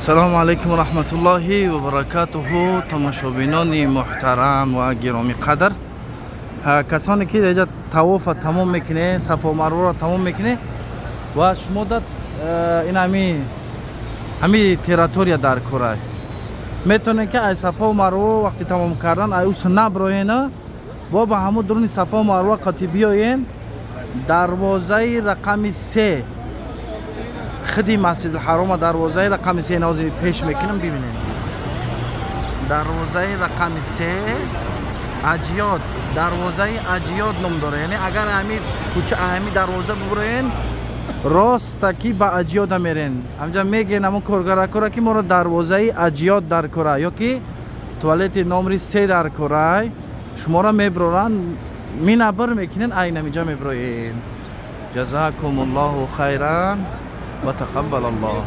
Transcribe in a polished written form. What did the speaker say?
Салому алайкум раҳматуллоҳи ва баракатуҳу, тамошобинони муҳтарам ва гиромиқадр, касоне ки дар инҷа тавофа тамом мекунед, Сафо Марворо тамом мекунед ва шумо дар ин ҳами территория дар кора метавонед, ки ай Сафо Марво вақти тамом кардан ай ус наброена, бо ба ҳамун дуруни Сафо Марво қати биёен, дарвозаи рақами 3 худи Масҷидулҳарома, дарвозаи рақами 3 нози пеш мекунам, бибинед, дарвозаи рақами 3, Аҷёд, дарвозаи Аҷёд ном дорад. Яъне агар ҳами кӯча, ҳами дарвоза бубуроен, ростаки ба Аҷёда мерен. Ҳамҷа мегӯен ҳамон коргаракора, ки моро дарвозаи Аҷёд дар кора ё ки туалети номри 3 дар корай, шуморо меброранд, минабр мекунен, айнамиҷа меброен. Ҷазакумуллоҳу хайран ва тақаббал Аллоҳ.